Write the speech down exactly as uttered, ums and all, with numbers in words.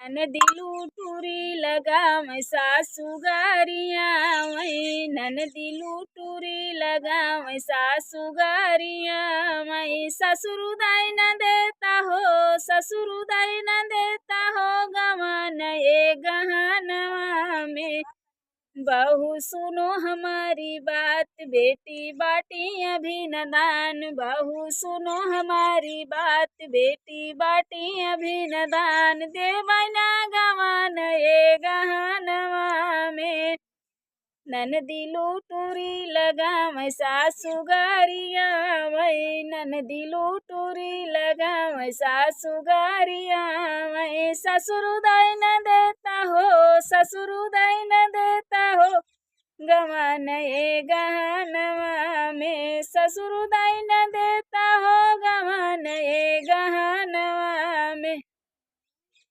ननदी लुटुरी लगावै सासु गारी आवै, ननदी लुटुरी लगावै सासु गारी आवै। ससुर दाई न देता हो, ससुर दाई न देता हो गवान ए गहनवा में। बहू सुनो हमारी बात, बेटी बाटी अभी नदान। बहू सुनो हमारी बात, बेटी बाटी अभी नदान। देवै ना गवान ए गहनवा में। ननदी लुटुरी लगावै सासु गारी आवै, ननदी लुटुरी लगावै सासु गारी आवै। ससुर दाई न देता हो, ससुर दाई न देता हो गवान ए गहनवा में। ससुर दाई न देता हो गवान ए गहनवा में।